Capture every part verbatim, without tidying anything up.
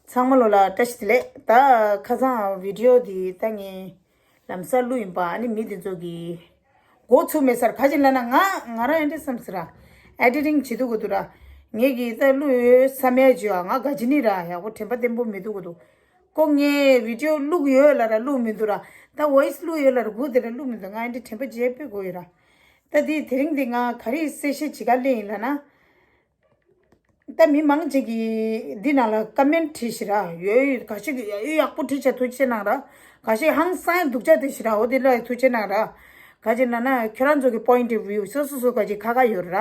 ཚང་མ་ལོ་ལ་བཀྲ་ཤིས་བདེ་ལེགས། ད་ཁ་སང་བི་ཌི་ཡོ་འདི་ད་ངས་ལམ་སང་བླུགས་ཡིན་པ། ཨ་ནི་མི་འདི་ཚོ་གིས་མགོ་ཚུགས་མེད་སར། ག་ཅི་ལབ་ན་ང་ང་རང་ཨེ་འདྲ་བསམ་ཟེར་ར། ཨེ་ཌི་ཊིང་བྱེད་དུ་གོ་དུ་ར། ངས་གི་ད་བླུགས་ཡོད་བསམ་ཡ་བྱོས་ཨ། ང་ག་ཅི་ནི་ར་ཡག་པོ་དྲན་པ་བརྟན་པོ་མི་འདུག་གོ་དུ། ཁོ་ངས་བི་ཌི་ཡོ་བླུགས་ཡོད་ལ་ར་བླུགས་མི་འདུག་ར། ད་ཝོ་ཡི་སི་བླུགས་ཡོད་ལ་ར་གུ་དེ་ར་བླུགས་མི་འདུག་ང་ཨེ་འདྲ་དྲན་པ་བརྗེད་པའི་གོ་ཡོད་ར། ད་དེ་དེ་རིང་འདི་ང་ག་རེ་གསལ་བཤད་བྱེད་ག་སླེབས་ཡིན་ལབ་ན། ད་མི་མང་ཅིག་གིས་འདི་ནང་ལ་ཀ་མེན་ཊི་བྲིས་ཤི་ར། ཡོད་ཡོད་ག་ཞིག་ཡོད་ཡོད་ཡག་པོ་བྲིས་བྱ་ཐུགས་ཆེ་གནང་ར། ག་ཞིག་ཧང་སང་སྡུག་ཅག་དེ་ཤི་ར། འོ་དེ་ལ་ཐུགས་ཆེ་གནང་ར། ག་ཅི་ན་ན་ཁྱོད་རང་ཚོ་གི་པོ་ཡིན་ཊི་ཨོཕ་བིའུ་སོ་སོ་སོ་ག་ཅི་ཁ་ཁ་ཡོད་ར།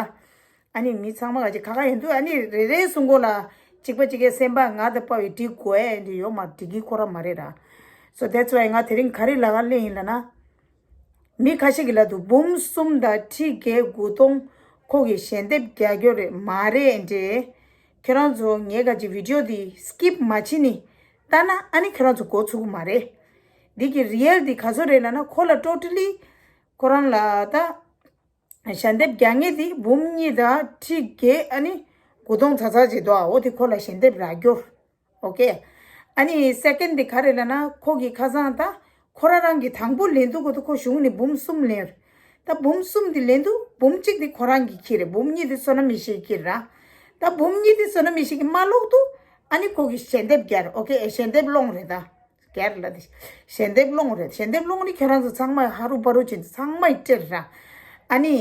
ཨ་ནི་མི་ཚང་མ་ག་ཅི་ཁ་ཁ་ཡོད་འདུག་ཨ་ནི་རེ་རེ་གསུང་གོ་ལ་གཅིག་པ་གཅིག་གི་སེམས་པ་ང་དང་པ་བའི་འགྲིག་དགོས་ཨེ་འདི་ཡོད་མ་འགྲིག་གི་ཁོ་ར་མ་རེད་ར། So that's why ང་དེ་རིང་ག་རེ་ལབ་ག་སླེབས་ཡིན་ལབ་ན། མི་ཁ་ཤས་ཀྱིས་ལབ་འདུག་འབུམ་གསུམ་དང་ཁྲི་བརྒྱད་དགུ་སྟོང་ཁོ་གིས་ཞལ་འདེབས་རྒྱག་རྒྱུ་རེད་མ་རེད་འདྲེ། ཁྱོད་རང་ཚོ་ངའི་ག་ཅི་བི་ཌི་ཡོ་འདི་སི་ཀིབ་མ་བྱེད་ནི་ལྟ་ན་ཨ་ནི་ཁྱོད་རང་ཚོ་མགོ་ཚུགས་ཀྱི་མ་རེད། འདི་གི་རི་ཡལ་འདི་ག་ཚོད་རེད་ལབ་ན་ཁོ་ལ་ཊོ་ཊ་ལི་ཁོ་རང་ལ་ད་ཞལ་འདེབས་རྒྱག་མཁན་འདི་འབུམ་གཉིས་དང་ཁྲི་བརྒྱད་ཨ་ནི་དགུ་སྟོང་ཚ་ཚ་བྱེད་དོ་ཨ། འོ་དེ་ཁོ་ལ་ཞལ་འདེབས་རག་རྒྱུ། ཨོ་ཀེ། ཨ་ནི་སེ་ཀེན་ཌི་དེ་ག་རེ་ལབ་ན་ཁོ་གི་ཁ་སང་ད་ཁོ་རང་རང་གི་དང་པོ་ལེན་དུས་གོ་ད་ཁོ་གཞུང་ནས་འབུམ་གསུམ་ལེན། ད་འབུམ་གསུམ་དེ་ལེན་དུས་འབུམ་གཅིག་དེ་ཁོ་རང་གི་ཁྱེར་རེད། འབུམ་གཉིས་དེ་བསོད་ནམས་ཡེ་ཤེས་ཁྱེར་ར། ད་འབུམ་གཉིས་དེ་བསོད་ནམས་ཡེ་ཤེས་ཀྱིས་མ་ལོག་དུས་ཨ་ནི་ཁོ་གི་ཞལ་འདེབས་རྒྱག་ཨོ་ཀེ་ཞལ་འདེབས་སློང་རེད་ད། རྒྱག་ལ་དེ་ཞལ་འདེབས་སློང་རེད། ཞལ་འདེབས་སློང་ནི་ཁྱོད་རང་ཚོ་ཚང་མ་ཧ་རུ་པ་རུ་ཅན་ཚང་མ་ཡི་སྤྲད་ར། ཨ་ནི།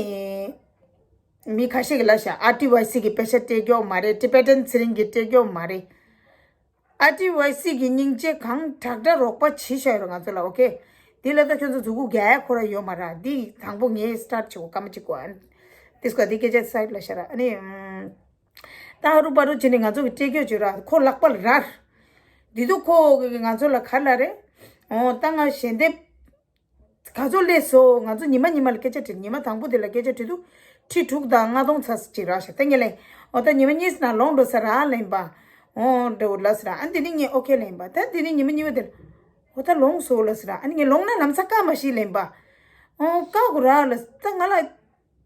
མི་ཁ་ཤས་ཀྱིས་ལབ་ཤག་ཨར་ཊི་ཝའི་སི་གི་པེ་ཤ་སྤྲད་རྒྱུ་མ་རེད། ཊི་བེ་ཊན་ཚེ་རིང་གིས་སྤྲད་རྒྱུ་མ་རེད། ཨར་ཊི་ཝའི་སི་གི་སྙིང་རྗེ་གང་དྲག་དྲག་རོགས་པ་བྱེད་ཤག་ཡོད་རེད་ང་ཚོ་ལ། ཨོ་ཀེ། འདི་ལ་ད་ཁྱོད་ཚོ་མཛུ་གུ་རྒྱག་ཡ་ཁོ་ར་ཡོད་མ་རེད། འདི་དང་པོ་ངས་སི་ཊར་བྱེད་དགོས་སྐར་མ་གཅིག་གོ་ཨ། དེ་སྐོར་འདི་སྐད་ཆ་སའིཌ་ལ་ཤར་ཨ་ནི། ད་ཧ་རུ་པ་རུ་བྱས་ནས་ང་ཚོ་གི་སྤྲད་རྒྱུ་བྱོས་ར་ཁོ་ལག་པ་ལ་རར། འདི་དུ་ཁོ་ང་ཚོ་ལ་ག་ལ་རེད། ཨོ་ད་ང་ཞལ་འདེབས། ག་ཚོད་སླེབས་སོང་། ང་ཚོ་ཉི་མ་ཉི་མ་ལ་སྐད་ཆ་དྲིས། ཉི་མ་དང་པོ་དེ་ལ་སྐད་ཆ་དྲིས་དུས་ཁྲི་དྲུག་དང་ལྔ་སྟོང་ཚ་ཅིག་རག་ཤག་ད་ངས་ལབ་ཨོ་ད་ཉི་མ་གཉིས་ནང་ལོངས་འགྲོ་ས་རག་ལབ་ཡིན་པ། ཨོ་འགྲོ་ལབ་ཟེར་ར། ཨ་འདི་ནི་ངས་ཨོ་ཁེ་ལབ་ཡིན་པ། ད་འདི་ནི་ཉི་མ་གཉིས་པ་དེ་ལ་ཨོ་ད་ལོངས་སོང་ལབ་ཟེར་ར། ཨ་ནི་ངས་ལོངས་ན་ལམ་སང་བཀག་མ་ཤེས་ལབ་ཡིན་པ། ཨོ་བཀག་དགོས་རག་ལབ་ད་ང་ལ།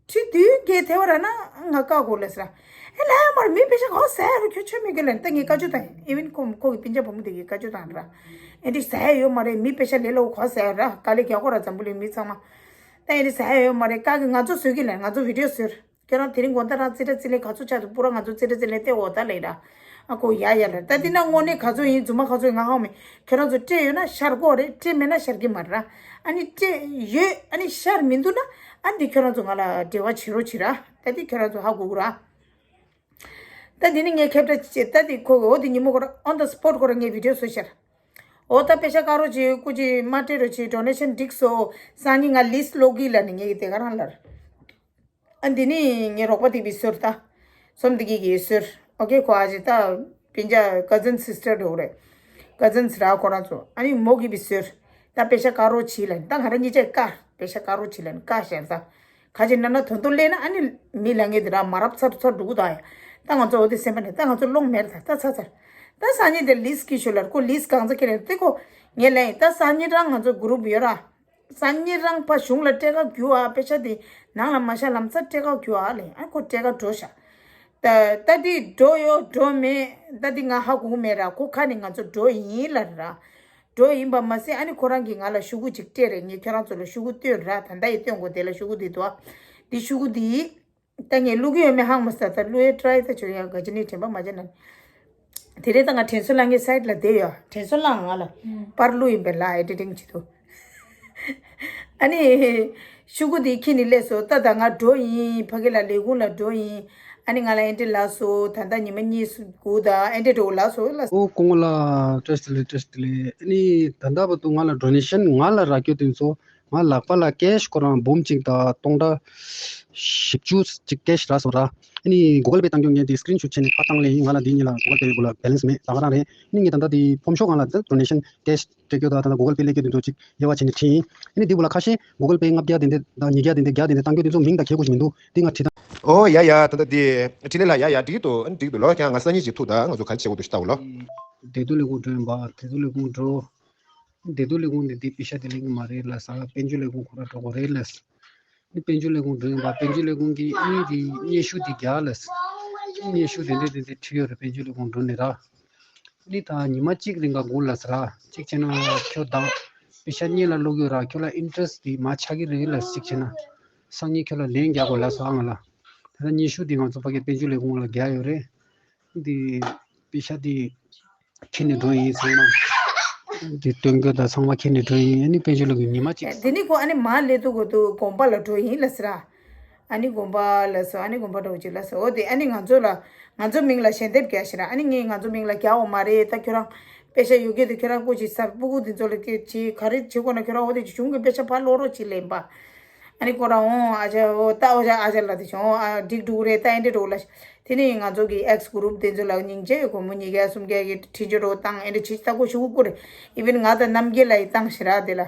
ཁྲི་བདུན་བརྒྱད་ཐལ་བ་ར་ན་ང་བཀག་དགོས་ལབ་ཟེར། ཨེ་ལ་མར་མི་པེ་ཤ་ག་པར་ཟ་ཡ་རུ་ཁྱོད་ཆོད་མི་དགོས་ལབ་ད་ངས་བཀའ་བཀྱོན་བཏང་ཡིན། ཨི་ཝན་ཁོ་ཁོ་གི་སྤུན་ཀྱག་བུ་མོ་དེ་གིས་བཀའ་བཀྱོན་བཏང་ར། ཨེ་འདྲི་ཟ་ཡ་ཡོད་མ་རེད། མི་པེ་ཤ་ལས་སླ་བོ་ག་པར་ཟ་ཡ་ར། དཀའ་ལས་རྒྱག་དགོས་ར་འཛམ་བུ་གླིང་མི་ཚང་མ། ད་ཨེ་འདྲི་ཟ་ཡ་ཡོད་མ་རེད། བཀག་གི་ང་ཚོ་བཟོས་ཀྱི་ལབ། ང་ཚོ་བི་ཌི་ཡོ་བཟོས། ཁྱོད་རང་དེ་རིང་དགོང་དག་རང་རྩེ་གྲ་རྩེ་ལེན་ག་ཚོད་ཆགས་འདུག་པུ་ར་ང་ཚོ་རྩེ་གྲ་རྩེ་ལེན་ཏེ་འོ་ད་ལེ་ར། ཨ་ཁོ་ཡ་ཡ་ལ་ད་འདི་ན་དངོས་གནས་ག་ཚོད་ཡིན་རྫུན་མ་ག་ཚོད་ཡིན་ང་ཧ་གོ་མེད། ཁྱོད་རང་ཚོ་སྤྲད་ཡོད་ན་ཤར་དགོས་རེད། སྤྲད་མེད་ན་ཤར་གི་མ་རེད་ར། ཨ་ནི་སྤྲད་ཡོད་ཨ་ནི་ཤར་མི་འདུག་ན་ཨ་འདི་ཁྱོད་རང་ཚོ་ང་ལ་འབྲེལ་བ་བྱེད་རོགས་བྱེད་ར། ད་འདི་ཁྱོད་རང་ཚོ་ཧ་གོ་གི་ར། ད་འདི་ནི་ངས་ཁྱབ་བསྒྲགས་བྱེད་ད་འདི་ཁོ་གི་འོ་འདི་ཉིན་མོ་ཁོ་ར་on the spot་ཁོ་ར་ངས་བི་ཌི་ཡོ་བཟོས་ཤར། འོ་ད་པེ་ཤ་དཀར་རོ་བྱེད་སྐུ་མཁྱེན་མ་སྤྲད་རོགས་བྱེད། ཌོ་ནེ་ཤན་འགྲིག་སོང་། སང་ཉིན་ང་ལིས་ཀློག་གི་ལ་ནི་ངས་གི་དེ་ག་རང་ལར། ཨ་འདི་ནི་ངའི་རོགས་པ་དེ་བི་ཟུར་ད། སོམ་དེ་གི་གི་ཟུར། ཨོ་ཀེ་ཁོ་ཨ་ཅེ་ད་སྤུན་ཀྱག་ཀ་ཛིན་སི་སི་ཊར་འགྲོ་རེད། ཀ་ཛིན་སི་ར་ཁོ་རང་ཚོ་ཨ་ནི་མོ་གི་བི་ཟུར། ད་པེ་ཤ་དཀར་རོ་བྱིས་ལ་ནི་ད་ང་རང་གཉིས་ཆ་ཀ་པེ་ཤ་དཀར་རོ་བྱིས་ལ་ནི་ཀ་ཤར་ད། ཁ་ཅིག་ན་ན་དོན་དུ་ལས་ན་ཨ་ནི་མི་ལ་ངེ་དེ་ར་མ་རབས་ཚར་ཚར་འགྲོ་གི་ད་ཡ། ད་ང་ཚོ་འོ་དེ་སེམས་པ་ནས་ད་ང་ཚོ་སློང་མེར་ད་ད་ཚ་ཚར། ད་སང་ཉིན་དེ་ལིས་ཀི་ཤོ་ལར་ཁོ་ལིས་གང་ཚ་ཁེ་ལེ་དེ་ཁོ་ངས་ལན་ད་སང་ཉིན་རང་ང་ཚོ་གུ་རུབ་ཡོད་ར། སང་ཉིན་རང་ཕ་གཞུང་ལ་སྤྲད་ཁ་རྒྱུ་ཨ་པེ་ཤ་དེ་ནང་ལ་མ་ཤ་ལམ་ཚ་སྤྲད་ཁ་རྒྱུ་ཨ་ལེ་ཨ་ཁོ་སྤྲད་ཁ་འགྲོ་ཤ། ད་ད་དེ་འགྲོ་ཡོད་འགྲོ་མེད་ད་དེ་ང་ཧ་གོ་མེད་ར། ཁོ་ཁ་ནས་ང་ཚོ་འགྲོ་ཡིན་ལ་ར། འགྲོ་ཡིན་པ་མ་ཟད་ཨ་ནི་ཁོ་རང་གིས་ང་ལ་ཤོག་གུ་ཅིག་སྤྲད་རེད། ངས་ཁྱོད་རང་ཚོ་ལ་ཤོག་གུ་སྟོན་ར། ད་ལྟ་ཡི་སྟོན་དགོས་དེ་ལ་ཤོག་གུ་དེ་དུ་ཨ། དེ་ཤོག་གུ་དེ། ད་ངས་བླུག་གི་ཡོད་མེད་ཧང་མ་ས་ད་བླུག་ཡའི་ཊ་རའི་ད་བྱོས་ཡ་ག་ཅི་ནས་དྲན་པ་མ་བྱས་ན། དེ་རེད་ད་ང་དྲན་གསོ་བླངས་ངའི་སའིཊ་ལ་བསྡད་ཡོད། དྲན་གསོ་བླངས་ང་ལ་པར་བླུག་ཡིན་པའི་ལ་ཨེ་ཌི་ཊིང་བྱེད་དུ། ཨ་ནི། ཤོག་གུ་དེ་ཁྱེར་ནས་སླེབས་སོ་ད་ད་ང་འགྲོ་ཡིན་ཕ་གི་ལ་ལས་ཁུངས་ལ་འགྲོ་ཡིན། ཨ་ནི་ང་ལ་ཨེ་འདྲ་ལབ་སོ་ད་ལྟ་ཉི་མ་གཉིས་སུ་དགུ་ད་ཨེ་འདྲ་འགྲོ་ལབ་སོ་ལ། ཨོ་སྐུ་ངོ་ལགས་བཀྲ་ཤིས་བདེ་ལེགས་བཀྲ་ཤིས་བདེ་ལེགས། ཨ་ནི་ད་ལྟ་བར་དུ་ང་ལ་ཌོ་ནེ་ཤན་ང་ལ་རག་རྒྱུ་དེ་ཚོ་ང་ལག་པ་ལ་ཀེཤ་ཁོ་རང་འབུམ་གཅིག་དང་སྟོང་ཕྲག་བཞི་བཅུ་ཅིག་ཀེཤ་རག་སོང་ར། ཨ་ནི་གུ་གལ་པེ་བཏང་རྒྱུ་ངས་དེ་སི་ཀི་རིན་ཤོཊ་བྱས་ནས་ཕར་བཏང་ལེ་ཡིན། ང་ལ་དེ་གཉིས་ལ་གུ་གལ་པེ་གུ་ལ་བེ་ལེན་སི་མེད་ད་ག་རང་རེད། ཨ་ནི་ངས་ད་ལྟ་དེ་ཕོམ་ཤོག་སྒང་ལ་ཌོ་ནེ་ཤན་ཀེཤ་སྤྲད་རྒྱུ་དང་ད་ལྟ་གུ་གལ་པེ་སླེབས་རྒྱུ་དེ་ཚོ་ཅིག་དབྱེ་བ་བྱས་ནས་བྲིས་ཡིན། ཨ་ནི་དེ་བུ་ལ་ཁ་ཤས་གུ་གལ་པེ་ལྔ་བརྒྱ་དེ་འདྲ་དང་ཉིས་བརྒྱ་དེ་འདྲ་བརྒྱ་དེ་འདྲ་བཏང་རྒྱུ་དེ་ཚོ་མིང་དང་ཁྱད་དགོས་ཞིག་མི་འདུག་དེ་ང་བྲིས་དང་། ཨོ་ཡ་ཡ་ད་ལྟ་དེ་འཕྲིན་ལས་ལགས་ཡ་ཡ་འགྲིག་གི་འདུག་ཨ་ནི་འགྲིག་གི་འདུག་ལོ། ཁྱེད་ང་སང་ཉིན་ཅིག་ཐུག་ད་ང་ཚོ་ག་རེ་བྱེད་དགོས་འདུག་ཤི་ལྟ་འོ་ལོ། བདེ་སྡུག་ལས་ཁུངས་འགྲོ་ཡིན་པ། བདེ་སྡུག་ལས་ཁུངས་འགྲོ། བདེ་སྡུག་ལས་ཁུངས་ནས་འདི་པེ་ཤ་དེ་ལེན་གི་མ་རེད་ལབ་ས། དཔལ་འབྱོར་ལས་ཁུངས་ཁོ་ར་འགྲོ་དགོས་རེད་ལབ་ས། ནི་དཔལ་འབྱོར་ལས་ཁུངས་འགྲོ་ཡིན་པ། དཔལ་འབྱོར་ལས་ཁུངས་ཀྱིས་ཨ་ནི་དེ་སྙན་ཞུ་དེ་རྒྱག་ལབ་ས། སྙན་ཞུ་དེ་འདྲ་དེ་འདྲ་བྲིས་ཡོད་རེད། དཔལ་འབྱོར་ལས་ཁུངས་འགྲོ་ནས་ར། ནི་ད་ཉི་མ་གཅིག་རིང་ག་འགོར་ལ་ཟེར་ར། གཅིག་བྱས་ན་ཁྱོད་ད་པེ་ཤ་གཉིས་ལ་ཀློག་ཡོད་ར། ཁྱོད་ལ་ཨིན་ཊི་རེ་སི་ཊི་དེ་མ་ཆགས་ཀྱི་རེད་ལ། གཅིག་བྱས་ན་སང་ཉིན་ཁྱོད་ལ་ལན་རྒྱག་དགོས་ལ་སོ་ཨང་ལ། ད་ལྟ་སྙན་ཞུ་དེ་ང་ཚོ་ཕ་གི་དཔལ་འབྱོར་ལས་ཁུངས་ལ་རྒྱག་ཡོད་རེད། འདི་པེ་ཤ་འདི་ཁྱེར་ནས་འགྲོ་ཡིན་ཚང་མ། འདི་སྟོན་གོ་ད་ཚང་མ་ཁྱེར་ནས་འགྲོ་ཡིན། ཨ་ནི་དཔལ་འབྱོར་ལས་ཁུངས་ཉི་མ་གཅིག་དེ་ནི་ཁོ་ཨ་ནི་མ་ལས་དུ་གོ་དུ་དགོན་པ་ལ་འགྲོ་ཡིན་ལ་ཟེར་ར། ཨ་ནི་དགོན་པ་ལ་སོ་ཨ་ནི་དགོན་པ་འགྲོ་ཅིག་ལ་སོ། འོ་དེ་ཨ་ནི་ང་ཚོ་ལ་ང་ཚོ་མིང་ལ་ཞལ་འདེབས་རྒྱག་ཤི་ར། ཨ་ནི་ངས་ང་ཚོ་མིང་ལ་རྒྱག་འོ་མ་རེད། ད་ཁྱོད་རང་པེ་ཤ་ཡོད་གི་དུ་ཁྱོད་རང་སྐུ་ཅིག་ས་སྤུ་གུ་འདི་ཚོ་ལ་སྐད་ཅིག་ག་རེ་བྱེད་དགོས་ན་ཁྱོད་རང་འོ་དེ་ཅིག་གཞུང་གི་པེ་ཤ་ཕར་ལོག་རོགས་ཅིག་ལེན་པ། ཨ་ནི་ཁོ་རང་འོང་ཨ་ཅག་འོ་ད་འོ་ཅག་ཨ་ཅག་ལ་དེ་བྱུང་ཨ་འགྲིག་འགྲོ་གི་རེད། ད་ཨེ་འདྲ་འགྲོ་ལ་དེ་ནི་ང་ཚོ་གི་ཨེགས་གུ་རུབ་དེ་ཚོ་ལ་སྙིང་རྗེ་ཡོད་གོ་མོ་ཉིས་བརྒྱ་སུམ་བརྒྱ་གི་ཁྲི་ཆོ་རོ་བཏང་ཨེ་འདྲ་ཅིག་ལྟ་གོ་ཞུ་གོ་རེད། ཨི་བན་ང་དང་རྣམ་རྒྱལ་ལ་ཡི་བཏང་ཞེ་ར་དེ་ལ་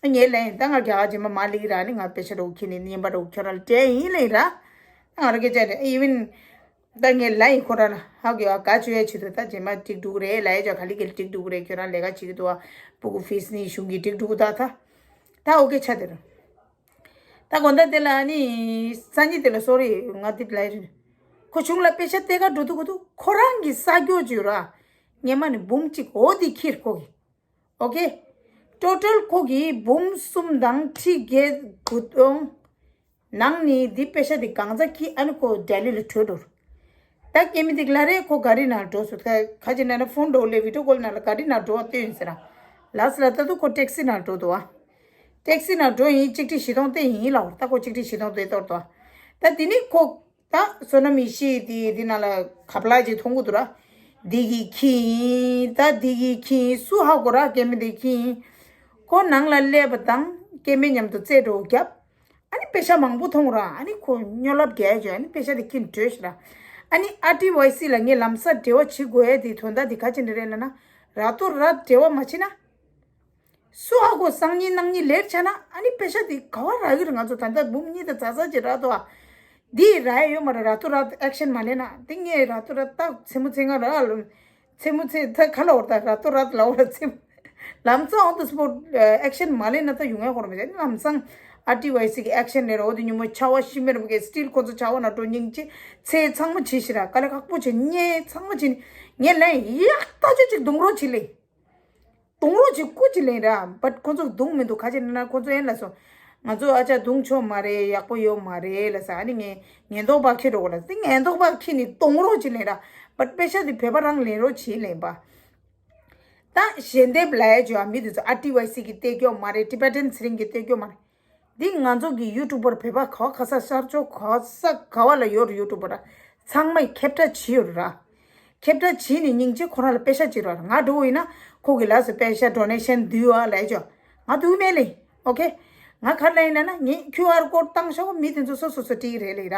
ཨ་ངས་ལ་ཡིན་ད་ང་རྒྱ་གར་རྗེས་མ་མ་ལི་ར་ནི་ང་པེ་ཤ་རོ་ཁྱི་ནི་ཉན་པ་རོ་ཁྱོད་ར་ལ་དྲན་ཡིན་ལ་ཡིན་ར། ད་ང་ར་སྐད་ཆ་རེད་ཨི་བན། ད་ངས་ལ་ཡིན་ཁོ་ར་ལ་ཧ་གི་ཨ་ག་བཅོ་ཡ་ཆེད་དུ་ད་རྗེས་མ་ཏིག་འགྲུག་རེད་ལ་ཡ་ཅག་ག་ལི་གལ་ཏིག་འགྲུག་རེད། ཁྱོད་རང་ལས་ཀ་བྱེད་ཀྱི་འདུག་ཨ་སྤུ་གུ་ཕིས་ནི་གཞུང་གི་ཏིག་འགྲུག་ད་ད་ད་ཨོ་ཀེ་ཆ་དེ་ར། ད་དགོང་དག་དེ་ལ་ནི་སང་ཉིན་དེ་ལ་སོ་རི་ང་དེ་ལ་ཡ་ཁོ་གཞུང་ལ་པེ་ཤ་སྟེར་ག་འགྲོ་དུས་གོ་དུས་ཁོ་རང་གི་ས་སྐྱོ་བཅུ་ར་ཉེ་མ་ནི་འབུམ་གཅིག་འོ་དེ་ཁྱེར་ཁོ་གི་ཨོ་ཀེ། ཊོ་ཊལ་ཁོ་གིས་འབུམ་གསུམ་དང་ཁྲི་བརྒྱད་དགུ་སྟོང་ནང་ནས་འདི་པེ་ཤ་འདི་གང་ཚ་ཁྱི་ཨ་ནི་ཁོ་ལྡི་ལི་ལ་བྲོས་འགྲོ། ད་སྐྱེ་མི་འདི་ལ་རེད་ཁོ་ག་རི་ནང་འགྲོ་སོང་ད་ཁ་ཅིག་ན་ན་ཕོན་འགྲོ་ལེ་བི་ཌིའོ་ཀོལ་ནང་ལ་ག་རི་ནང་འགྲོ་བ་ལྟོས་ཡིན་ཟེར་ར། ལགས་ལ་ད་དུ་ཁོ་ཊེག་སི་ནང་འགྲོ་འདུག་བ། ཊེག་སི་ནང་འགྲོ་ཡིན་གཅིག་ཁྲི་བཞི་སྟོང་སྟེ་ཡིན་ལ་བ་ད་ཁོ་གཅིག་ཁྲི་བཞི་སྟོང་སྟེ་གཏོར་འདུག་བ། ད་འདི་ནི་ཁོ། ད་བསོད་ནམས་ཡེ་ཤེས་དེ་འདི་ནང་ལ་ཁ་པ་ལ་ཅིག་མཐོང་གི་འདུག་ར། འདི་གི་ཁྱི་ཡིན་ད་འདི་གི་ཁྱི་ཡིན་སུ་ཧ་གོ་ར་སྐྱེ་མི་འདི་ཁྱི་ཡིན། ཁོ་ནང་ལ་སླེབས་པ་དང་སྐྱེ་མི་མཉམ་དུ་རྩེད་འགྲོ་བརྒྱབ། ཨ་ནི་པེ་ཤ་མང་པོ་མཐོང་ར་ཨ་ནི་ཁོ་སྨྱོ་ལབ་རྒྱག་ཡ་བྱོས་ཨ་ནི་པེ་ཤ་དེ་ཁྱི་འདྲོས་ཤི་ར། ཨ་ནི་ཨར་ཊི་ཝའི་སི་ལ་ངས་ལམ་སང་འབྲེལ་བ་བྱེད་དགོས་ཡ་དེ་དོན་དག་དེ་ག་ཅི་འདྲ་རེད་ལབ་ན་ར་ཏོ་ར་འབྲེལ་བ་མ་བྱེད་ན། སུ་ཧ་གོ་སང་ཉིན་གནངས་ཉིན་ལེར་ཆ་ན་ཨ་ནི་པེ་ཤ་དེ་ག་བ་རག་གི་རེད། ང་ཚོ་ད་ལྟ་འབུམ་གཉིས་དང་ཛ་ཛ་ཅིག་རག་འདུག་ཨ། འདི་རག་ཡོད་མ་རེད། ར་ཏོ་ར་ཨེག་ཤན་མ་ལེན་ན་འདི་ངས་ར་ཏོ་ར་ཏག་མཚན་མོ་ཚེ་ང་ར་ལ་མཚན་མོ་ཚེ་ད་ག་ལ་འོར་ད་ར་ཏོ་ར་ལ་འོར་མཚན་མོ་ལམ་སང་ཨོན་དུ་སི་པོ་ཊི་ཨེག་ཤན་མ་ལེན་ན་ད་ཡོང་ཡ་ཁོ་ར་མི་ཤེས། ལམ་སང་ཨར་ཊི་ཝའི་སི་གི་ཨེག་ཤན་ལེན་ར་འོ་དེ་ཉིན་མོ་ཆ་བ་ཤི་མེར་བུ་གི་སི་ཊིལ་ཁོ་ཚོ་ཆ་བ་ན་འགྲོ་སྙིང་རྗེ་ཚེ་ཚང་མ་བྱེད་ཤི་ར་དཀའ་ལས་ཁག་པོ་བྱེད་ངས་ཚང་མ་བྱེད་ངས་ལན་ཡག་ཏག་ཅིག་ཅིག་རྡུང་རོགས་བྱེད་ལེ། རྡུང་རོགས་ཅིག་སྐུ་ཅིག་ལེན་ར། བཊ་ཁོ་ཚོ་རྡུང་མི་འདུག་ཁ་ཅིག་ན་ཁོ་ཚོ་ཨེ་ལ་སོ། ང་ཚོ་ཨ་ཅག་རྡུང་ཆོག་མ་རེད། ཡག་པོ་ཡོད་མ་རེད་ལ་ས། ཨ་ནི་ངས་ཉེན་རྟོག་པ་ཁྱེར་འགྲོ་གོ་ལ་སི་ཉེན་རྟོག་པ་ཁྱེར་ནས་རྡུང་རོགས་ཅིག་ལེན་ར། བཊ་པེ་ཤ་དེ་བོད་པ་རང་ལེན་རོགས་བྱེད་ལེན་པ། ད་ཞལ་འདེབས་ལ་ཡ་ཅོ་ཨ་མི་དེ་ཚོ་ཨར་ཊི་ཝའི་སི་གི་སྟེར་རྒྱུ་མ་རེད། ཊི་བེ་ཊན་ཚེ་རིང་གི་སྟེར་རྒྱུ་མ་རེད། འདི་ང་ཚོ་གི་ཡུ་ཊུབ་པར་བོད་པ་ག་བ་ག་ས་ཤར་ཕྱོགས་ག་ས་ག་བ་ལ་ཡོད་རེད། ཡུ་ཊུབ་པར་ཚང་མས་ཁྱབ་བསྒྲགས་བྱེད་ཡོད་རེད་ར། ཁྱབ་བསྒྲགས་བྱེད་ནས་སྙིང་རྗེ་ཁོ་རང་ལ་པེ་ཤ་བྱེད་རོགས་ང་འགྲོ་ཡིན་ན་ཁོ་གི་ལགས་སུ་པེ་ཤ་ཌོ་ནེ་ཤན་བསྡུས་བ་ལས་ཆོག་ང་བསྡུས་མེད་ལེ། ཨོ་ཁེ། ང་ག་རེ་ལབ་ཡིན་ལབ་ན་ངས་ཁྱུ་ཨར་ཀོཌ་བཏང་ཤོག་མི་དེ་ཚོ་སོ་སོ་སོ་སྤྲད་རེད་ལེ་ར།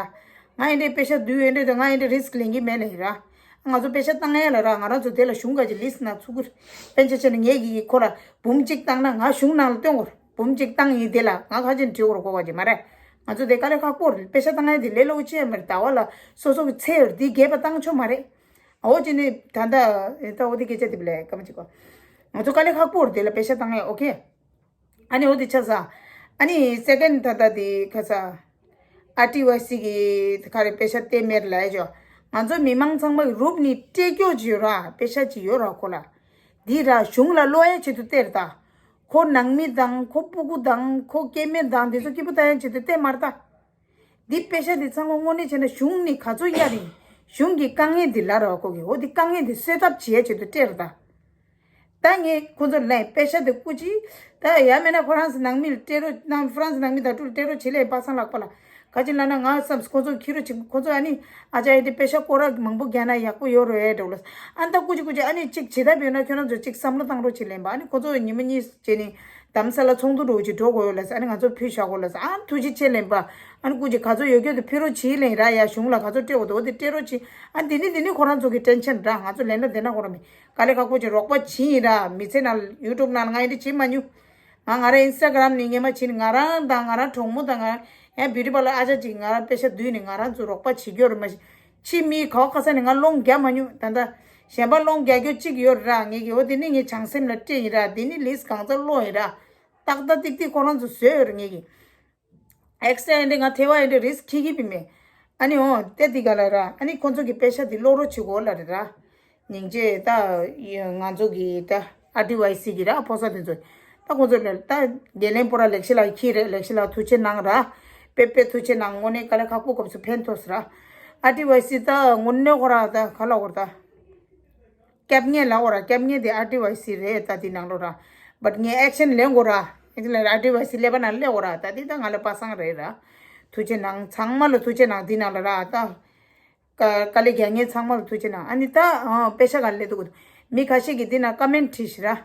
ང་ཨེ་འདྲའི་པེ་ཤ་བསྡུས་ཨེ་འདྲའི་དང་ང་ཨེ་འདྲའི་རི་སི་ཀི་ལེན་གི་མེད་ལེ་ར། ང་ཚོ་པེ་ཤ་བཏང་ཡ་ལ་ར་ང་རང་ཚོ་དེ་ལ་གཞུང་ག་ཅིག་ལིས་ནང་ཚུགས་གི་རེད། པན་ཆེ་ཆེ་ནས་ངས་གི་ཁོ་ལ་འབུམ་གཅིག་བཏང་ན་ང་གཞུང་ནང་ལ་སྟོན་དགོས་རེད། འབུམ་གཅིག་བཏང་ཡིན་དེ་ལ་ང་ཁ་ཅིག་འབྲི་དགོས་རེད་གོ་བ་ཅིག་མ་རེད། ང་ཚོ་དེ་དཀའ་ལས་ཁག་པོ་རེད། པེ་ཤ་བཏང་ཡ་དེ་ལས་སླ་པོ་ཅི་ཡང་མ་རེད། ཟླ་བ་ལ་སོ་སོ་གི་ཚེ་ཡོད་རེད། དེ་རྒྱས་པ་བཏང་ཆོག་མ་རེད། འོ་ཅི་ནི་ད་ལྟ་ད་འོ་དེ་སྐད་ཆ་དེ་བ་ལས་སྐར་མ་གཅིག་གོ་ང་ཚོ་དཀའ་ལས་ཁག་པོ་རེད། དེ་ལ་པེ་ཤ་བཏང་ཡ་ཨོ་ཁེ། ཨ་ནི་འོ་དེ་ཆ་ས། ཨ་ནི་སེ་ཀེན་ཌི་ད་ལྟ་དེ་ཁ་ས། ཨར་ཊི་ཝའི་སི་གི་ག་རེ་པེ་ཤ་སྟེར་མེད་ལ་ཡ་ཅོ། ང་ཚོ་མི་མང་ཚང་མ་གི་རུབ་ནི་སྤྲད་སྐྱོ་ཅིག་ཡོད་ར། པེ་ཤ་ཅིག་ཡོད་ར་ཁོ་ལ། འདི་ར་གཞུང་ལ་ལོག་ཡ་ཆེད་དུ་སྟེར་ད། ཁོ་ནང་མི་དང་ཁོ་སྤུ་གུ་དང་ཁོ་སྐྱེ་དམན་དང་འདི་ཚོ་སྐྱིད་པོ་ལྟ་ཡ་ཆེད་དུ་སྟེར་མ་རེད་ད། འདི་པེ་ཤ་འདི་ཚང་མ་དངོས་གནས་བྱས་ན་གཞུང་ནི་ག་ཚོད་གཡར་ཡིན། གཞུང་གི་དཀའ་ངལ་འདི་ལ་ར་ཁོ་གི་འོ་འདི་དཀའ་ངལ་འདི་སེལ་ཐབས་བྱེད་ཡ་ཆེད་དུ་སྟེར་ད། ད་ངས་ཁོ་ཚོ་ལན་པེ་ཤ་དེ་སྐུ་ཅི། ད་ཡ་མེད་ན་ཧྥ་རན་སི་ནང་མི་ལ་སྤྲད་རོགས་གནང་། ཧྥ་རན་སི་ནང་མི་དང་ཕྲུ་གུ་ལ་སྤྲད་རོགས་བྱེད་ལས་པ་སངས་ལགས་པ་ལ། ག་ཅི་ལབ་ན་ང་བསམ་ཁོ་ཚོ་ཁྱི་རོ་ཅིག་ཁོ་ཚོ་ཨ་ནི་ཨ་ཅག་ཨེ་དེ་པེ་ཤ་སྐོར་ར་མང་པོ་རྒྱག་ན་ཡག་པོ་ཡོད་རོ་ཨེ་འགྲོ་ལ། ཨ་ད་སྐུ་ཅི་སྐུ་ཅི་ཨ་ནི་ཅིག་བྱེད་ཐབས་ཡོད་ན་ཁྱོད་རང་ཚོ་ཅིག་བསམ་བློ་བཏང་རོགས་བྱེད་ལན་པ། ཨ་ནི་ཁོ་ཚོ་ཉི་མ་གཉིས་བྱས་ནི་དྷ་རམ་ས་ལ་ཚོགས་འདུ་འགྲོ་ཅིག་འགྲོ་དགོས་ཡོད་ལ་ཟེར། ཨ་ནི་ང་ཚོ་ཕུལ་བཞག་གོ་ལ་ཟེར། ཨ་ཐུགས་རྗེ་ཆེ་ལན་པ། ཨ་ནི་སྐུ་ཅི་ག་ཚོད་ཡོད་རྒྱུ་དེ་ཕུལ་རོགས་བྱེད་ལན་ར། ཡ་གཞུང་ལ་ག་ཚོད་སྤྲད་དགོས་འདུག་འོ་དེ་སྤྲད་རོགས་བྱེད། ཨ་འདི་ནི་འདི་ནི་ཁོ་རང་ཚོ་གི་ཊེན་ཤན་ར། ང་ཚོ་ལན་འདྲ་འདི་ན་ཁོ་རང་མི། དཀའ་ལས་ཁག་པོ་ཅིག་རོགས་པ་བྱེད་ཡིན་ར། མི་ཚེ་ནང་ཡུ་ཊུབ་ནང་ང་ཡིན་དེ་བྱེད་མ་མྱོང་། ང་ང་རང་ཨིན་སི་ཊ་གྷ་རམ་ནས་སྔན་མ་བྱེད་ནི་ང་རང་དང་ང་རང་གྲོགས་མོ་དང་ང་ཡང་བིའུ་ཊི་པར་ལར་ཨ་ཅག་ཅིག་ང་རང་པེ་ཤ་བསྡུས་ནས་ང་རང་ཚོ་རོགས་པ་བྱེད་རྒྱུ་རེད་མ་གཞི། ཕྱི་མི་ག་བ་ག་ས་ནས་ང་སློང་རྒྱག་མ་མྱོང་། ད་ལྟ་གཞན་པ་སློང་རྒྱག་རྒྱུ་གཅིག་ཡོད་ར། ངེད་ཀྱི་འོ་དེ་ནི་ངའི་བྱང་སེམས་ལ་སྤྲད་ཡིན་ར། དེ་ནི་ལིས་གང་ཚ་སློང་ཡིན་ར། ཏག་ཏག་ཏིག་ཏིག་ཁོ་རང་ཚོ་བཟོས་ཡོད་ར་ངེད་ཀྱི། ཨེག་སི་ཊ་ཨེ་འདྲ་ང་ཐེ་བ་ཨེ་འདྲ་རིས་ཁྱི་གི་པི་མེ། ཨ་ནི་འོ་དེ་དེ་ག་ལ་ར། ཨ་ནི་ཁོ་ཚོ་གི་པེ་ཤ་དེ་སློག་རོགས་བྱེད་དགོས་ལ་རེད་ར། སྙིང་རྗེ། ད་ང་ཚོ་གི་ད་ཨར་ཊི་ཝའི་སི་གི་ར་ཕོ་གསར་དེ་ཚོ་ད་ཁོང་ཚོ་ལ་ད་འགན་ལེན་པོ་ར་ལེགས་ཤི་ལ་ཁྱི་རེད། ལེགས་ཤི་ལ་ཐུགས་ཆེ་གནང་ར། དཔེ་དཔེ་ཐུགས་ཆེ་གནང་། དངོས་གནས་དཀའ་ལས་ཁག་པོ་སྐབས་སུ་ཕན་ཐོགས་ར། ཨར་ཊི་ཝའི་སི་ད་དངོས་གནས་ཁོ་ར་ད་ག་ལ་ཁོ་ར་ད་སྐྱབས་གནས་ལ་ཁོ་ར་སྐྱབས་གནས་དེ་ཨར་ཊི་ཝའི་སི་རེད། ད་དེ་ནང་ལོ་ར་བཊ་ངས་ཨེག་ཤན་ལེན་དགོས་ར། ཨེག་ཤན་ལེན་ར། ཨར་ཊི་ཝའི་སི་ཀླད་པ་ནང་སླེབས་དགོས་ར། ད་དེ་ད་ང་ལ་པ་སངས་རེད་ར། ཐུགས་ཆེ་གནང་། ཚང་མ་ལ་ཐུགས་ཆེ་གནང་། དེ་ནང་ལ་ར་ད། དཀའ་དཀའ་ལས་རྒྱག་མཁན་ཚང་མ་ལ་ཐུགས་ཆེ་གནང་། ཨ་ནི་ད་ཨ་པེ་ཤ་ག་ལས་འདུག་མི་ཁ་ཤས་ཀྱིས་འདི་ན་ཀ་མེན་བྲིས་ཤི་ར།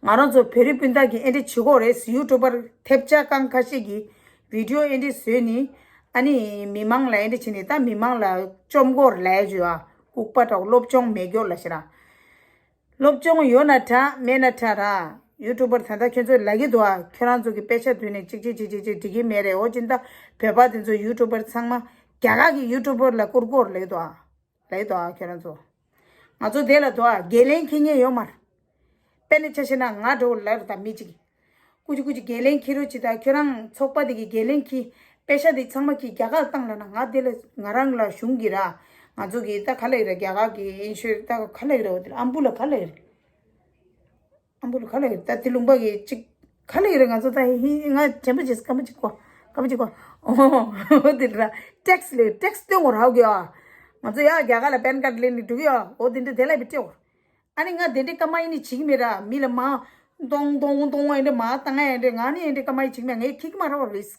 ང་རང་ཚོ་བོད་རིགས་སྤུན་ཟླ་གིས་ཨེ་འདྲ་བྱེད་ཀྱི་ཡོད་རེད། ཡུ་ཊུབ་པར་ཐེབས་ཆག་རྐང་ཁ་ཤས་ཀྱིས་བི་ཌིའོ་ཨེ་འདྲ་བཟོས་ནི། ཨ་ནི་མི་མང་ལ་ཨེ་འདྲ་བྱས་ནི་ད་མི་མང་ལ་བཅོམ་ཀྱི་ཡོད་རེད་ལབ་ཡ་བྱོས་ཨ། ལྐུགས་པ་འདྲ་བོ། སློབ་སྦྱོང་མེད་ཀྱི་ཡོད་ལབ་ཤི་ར། སློབ་སྦྱོང་ཡོད་ན་དྲག་མེད་ན་དྲག་ར། ཡུ་ཊུབ་པར་ད་ལྟ་ཁྱོད་ཚོས་ལབ་ཀྱི་འདུག་ཨ། ཁྱོད་རང་ཚོ་གི་པེ་ཤ་བསྡུས་ནས་གཅིག་གཅིག་གཅིག་གཅིག་གཅིག་འགྲིག་གི་མེད་རེད། འོ་ཅི་ད་བོད་པ་དེ་ཚོ་ཡུ་ཊུབ་པར་ཚང་མ་རྒྱ་གར་གྱི་ཡུ་ཊུབ་པར་ལ་བསྐུར་དགོས་རེད་ལབ་ཀྱི་འདུག་ཨ། ལབ་ཀྱི་འདུག་ཨ། ཁྱོད་རང་ཚོ། ང་ཚོ་དེ་ལ་འདུག་ཨ། འགན་ལེན་འཁྱེར་མཁན་ཡོད་མ་རེད། དཔེར་ན་ཆ་བཞག་ན་ང་འདྲ་བོ་ལབ་རེད་ད་མི་གཅིག་གིས། ཀུ་ཅི་ཀུ་ཅི་འགན་ལེན་འཁྱེར་རོགས་བྱེད་དང་། ཁྱོད་རང་ཚོགས་པ་དེ་གི་འགན་ལེན་འཁྱེར། པེ་ཤ་དེ་ཚང་མ་ཁྱེར་རྒྱ་གར་བཏང་ལབ་ན། ང་དེ་ལ་ང་རང་ལ་གཞུང་གི་ར། ང་ཚོ་གི་ད་ག་ལ་ཡོད་ར། རྒྱ་གར་གི་ཨིན་ཤུ་རེན་ད་ག་ལ་ཡོད་ར། འོ་དེ་ཨམ་བུ་ལ་ག་ལ་ཡོད་ར། ཨམ་བུ་ལ་ག་ལ་ཡོད་ར། ད་དེ་ལུང་པ་གི་ཅིག་ག་ལ་ཡོད་ར། ང་ཚོ་ད་ཧི་ང་དྲན་པ་བརྗེད་སོང་། སྐར་མ་གཅིག་གོ་སྐར་མ་གཅིག་གོ་འོ་དེ་ར། ཊེག་སི་ལས་ཊེག་སི་སྟོན་དགོས་ར། ཧོ་གི་ཨ། ང་ཚོ་ཡ་རྒྱ་གར་ལ་པན་ཀར་ཌི་ལེན་ནི་འགྲོ་གི་ཨ། འོ་དེ་འདྲ་དེ་ལ་བི་སྤྲད་དགོས། ཨ་ནི་ང་དེ་འདྲའི་སྐར་མ་ཡིན་ནི་བྱེད་ཀྱི་མེད་ར། མི་ལ་མ་གཏོང་གཏོང་གཏོང་ཨེ་འདྲ་མ་བཏང་ཨེ་འདྲ། ང་ནི་ཨེ་འདྲའི་སྐར་མ་ཡིན་བྱེད་ཀྱི་མེད། ངས་ཁྱེར་གྱི་མ་ར་བ་རིས།